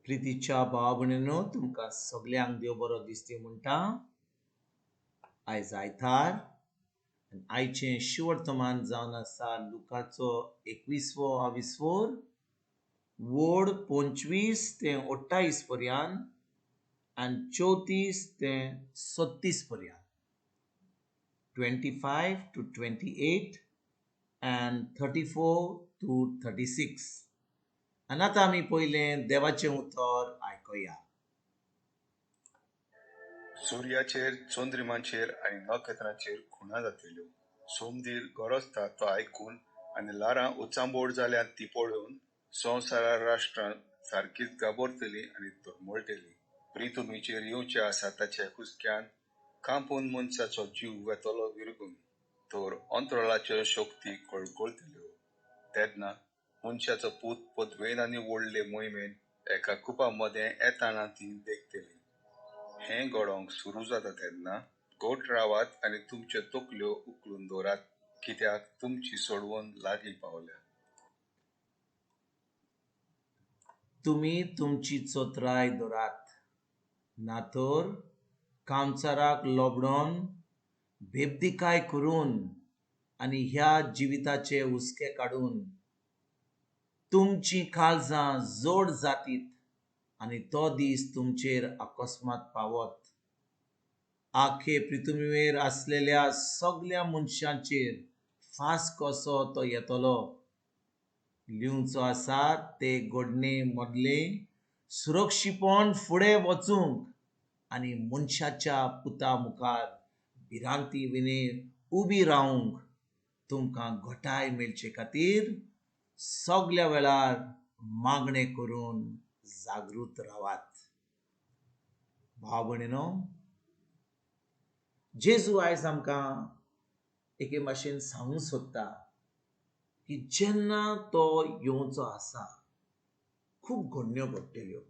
प्रितीच्या भाव भयणीनो, तुमकां सगल्यांक देव बरो दिसती म्हणटा. आयज आयतार आनी आयचें शिवर्तमान जावन आसा लुकाचो 21वो आविस्वोर वोड 25 ते 28 पर्यंत आनी 34 ते 36 पर्यंत, 25 to 28 and 34 to 36. आनी आतां आमी पयलें देवाचें उतर आयकुया. सुर्याचेर, चंद्रिमाचेर आनी नखेत्रांचेर खुणा जातल्यो. सोमदीर गरजता तो आयकून आनी ल्हारां उचांबोड जाल्यांत ती पळोवन संवसारा राष्ट्रां सारकीच घाबरतलीं आनी तळमळटलीं. प्रितुमीचेर येवचें आसा ताच्या हुस्क्यान कांपून मनशाचो जीव वेतलो विरगून, तर अंतराळाच्यो शक्ती कळकळटल्यो. तेन्ना मनशाचो पूत पदवेन आनी व्हडले मोहिमेन एका कुपा मदें येताना ती देखतली. हें घडोवंक सुरू जाता तेन्ना गोट रावात आनी तुमच्यो तकल्यो उखलून दवरात, कित्याक तुमची सोडवण लागीं पावल्या. तुमी तुमची चोत्राय दवरात, ना तर कामचाराक लोबडोन बेबदिकाय करून आनी ह्या जिविताचे हुस्के काडून तुमचीं काळजां जोड जातीत आनी तो दीस तुमचेर अकस्मात पावत. आखे पृथ्वीर आसलेल्या सगल्या मनशांचेर फास कसो तो येतलो. लिवचो आसा ते घडणे मदले सुरक्षीपण फुडें वचूंक आनी मनशाच्या पुता मुखार भिरांती विणे उबी रावंक तुमकां घटाय मेळचे खातीर सगल्या वेळार मागणें करून जागृत रावात. भाव भयणीनो, जेजू आयज आमकां एके भाशेन सांगूंक सोदता की जेन्ना तो येवचो आसा खूब घडण्यो घडटल्यो.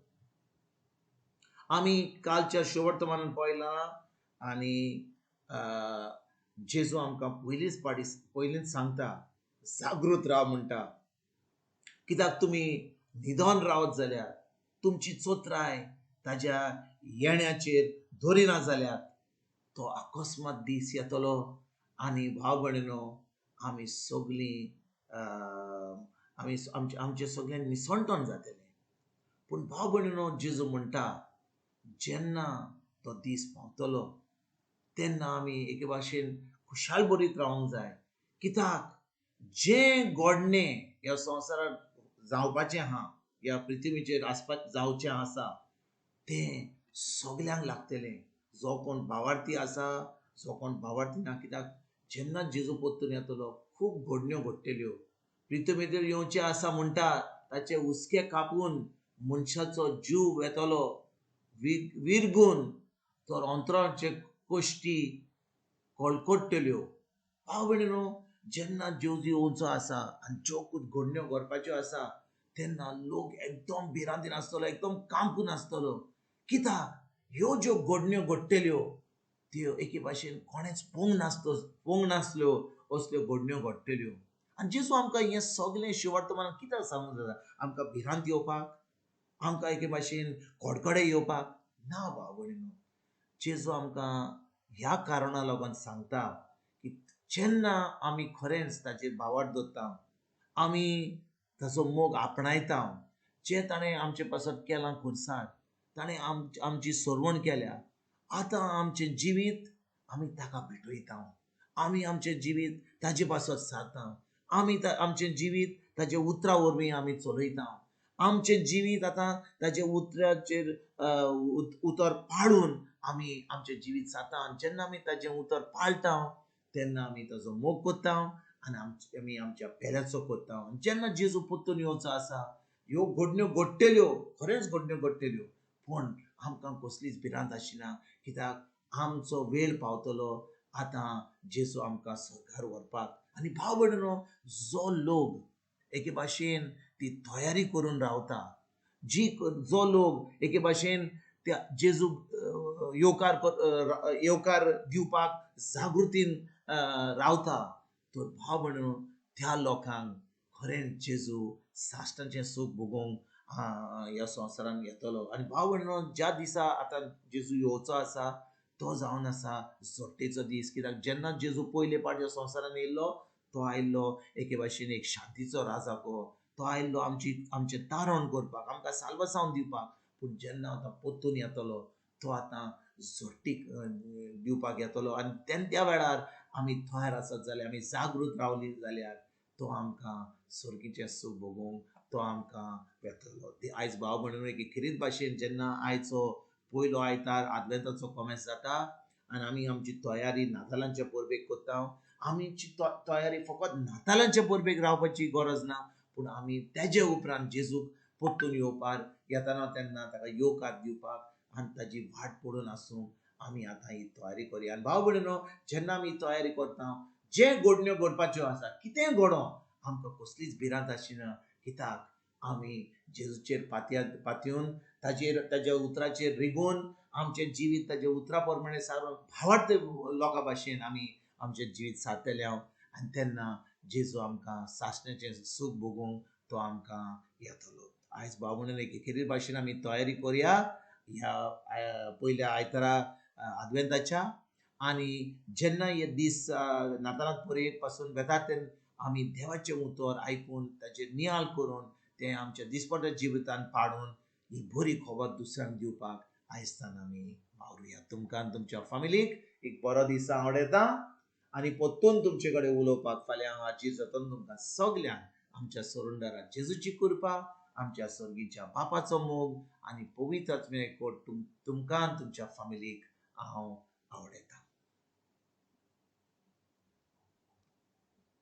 आमी कालच्या शिवर्तमानान पळयलां आनी जेजू आमकां पयलींच पाडी पयलींच सांगता, जागृत राव म्हणटा. कित्याक तुमी न्हिदोन रावत जाल्यार तुमची चोत्राय ताज्या येण्याचेर दवरिना जाल्यार तो अकस्मात दीस येतलो आनी भाव भयणीनो आमी सगलीं आमी आमचें सगळें निसणटण जातलें. पूण भाव भयणीनो, जेजू म्हणटा जेन्ना तो दीस पावतलो तेन्ना आमी एके भाशेन खुशाल बरीत रावंक जाय. कित्याक जें घडणें ह्या संवसारांत जावपाचें आहा, ह्या पृथ्वीचेर आसपा जावचें आसा, तें सगल्यांक लागतलें. जो कोण भावार्थी आसा, जो कोण भावार्थी ना. कित्याक जेन्ना जेजू परतून येतलो खूब घडण्यो घडटल्यो. पृथ्वीचेर येवचें आसा म्हणटा ताचे हुस्के कापून मनशाचो जीव वेतलो विरगून, तर अंतराचे कश्टी कळकळटल्यो. भाव भयणीनो, जेन्ना जेजू येवचो आसा आनी ज्यो घडण्यो घडपाच्यो आसा तेन्ना लोक एकदम भिरांतीन आसतलो, एकदम कांपून आसतलो. कित्याक ह्यो ज्यो घडण्यो घडटल्यो त्यो एके भाशेन कोणेच पळोवंक नासल्यो असल्यो घडण्यो घडटल्यो. आनी जेजू आमकां हें सगलें शिवर्तमानान कित्याक सांगूंक जाता? आमकां भिरांत येवपाक, आमकां एके भाशेन कडकडे येवपाक ना. भाव भयणीनो, जेजू आमकां ह्या कारणा लागून सांगता की जेन्ना आमी खरेंच ताचेर भावार्थ दवरता, आमी ताचो मोग आपणायता, जें ताणें आमचे पासत केलां खुरसार, ताणें आमची सोडवण केल्या, आतां आमचें जिवीत आमी ताका भेटयता, आमी आमचें जिवीत ताजे पासत सारता, आमी आमचें जिवीत ताजे उतरां वरवीं आमी चलयता, आमचें जिवीत आतां ताजे उतराचेर उतर पाळून आमी आमचें जिवीत सारता. आनी जेन्ना आमी ताजें उतर पाळटा तेन्ना आमी ताजो मोग करता आनी आमी आमच्या पेल्याचो करता. आनी जेन्ना जेजू परतून येवचो आसा ह्यो घडण्यो घडटल्यो, खरेंच घडण्यो घडटल्यो, पूण आमकां कसलीच भिरांत आशिना. कित्याक आमचो वेळ पावतलो आतां जेजू आमकां स्वर्गार व्हरपाक. आनी भाव भयणीनो, जो लोक एके भाशेन ती तयारी करून रावता, जो लोक एके भाशेन त्या जेजू येवकार दिवपाक जागृतीन रावता, तर भाव भयणीनो त्या लोकांक खरेंच जेजू साश्टांचें सूख भोगोवंक ह्या संवसारान येतलो. आनी भाव भयणीनो, ज्या दिसा आतां जेजू येवचो आसा तो जावन आसा झोट्टेचो दीस. कित्याक जेन्ना जेजू पयले पावट ह्या संवसारान येयल्लो तो आयिल्लो एके भाशेन एक शांतीचो राजा को, तो आयिल्लो आमची आमचें तारण करपाक, आमकां साल्वासांव दिवपाक. पूण जेन्ना आतां परतून येतलो तो आतां झोट्टीक दिवपाक येतलो. आनी त्या वेळार आमी तयार आसत जाल्यार, आमी जागृत रावली जाल्यार तो आमकां सर्गीचें सूख भोगूंक तो आमकां येतलो. आयज भाव भयणीनो एक खेरीत भाशेन जेन्ना आयचो पयलो आयतार आदवेंताचो कोमेस जाता आनी आमी आमची तयारी नातालांच्या परबेक करता. आमची तयारी फकत नातालांच्या परबेक रावपाची गरज ना, पूण आमी तेजे उपरांत जेजूक परतून येवपाक येतना तेन्ना ताका येवकार दिवपाक आनी ताजी वाट पडून आसूं आमी आतां ही तयारी करुया. आनी भाव भयणीनो, जेन्ना आमी तयारी करता, जे घडण्यो घडपाच्यो आसा, कितें घडों, आमकां कसलीच भिरांत आशिना. कित्याक आमी जेजूचेर पातयेवन ताजेर ताज्या उतराचेर रिगोवन आमचें जिवीत ताज्या उतरा प्रमाणे सारून भावार्थ लोकां भाशेन आमी आमचें जिवीत सारतले. आनी तेन्ना जेजू आमकां सासण्याचें सूख भोगूंक तो आमकां येतलो. आयज भाव भयणीनो एक खेरीत भाशेन आमी तयारी करुया ह्या पयल्या आयतारा आदवेंताच्या. आनी जेन्ना हे दीस नातालां परबेक पासून वेतात तेन्ना आमी देवाचें उतर आयकून ताचेर नियाळ करून तें आमच्या दिसपट्ट्या जिवितान पाडून ही बरी खबर दुसऱ्यांक दिवपाक आयजतान आमी वावरुया. तुमकां आनी तुमच्या फामिलीक एक बरो दीस आवडयता आनी परतून तुमचे कडेन उलोवपाक फाल्यां हांव हाजीर जातलो. तुमकां सगल्यांक आमच्या सरुंदरा जेजूची कृपा, आमच्या सर्गीच्या बापाचो मोग आनी पवित्र आत्म्याचो तुमकां आनी तुमच्या फामिलीक हांव आवडयतां.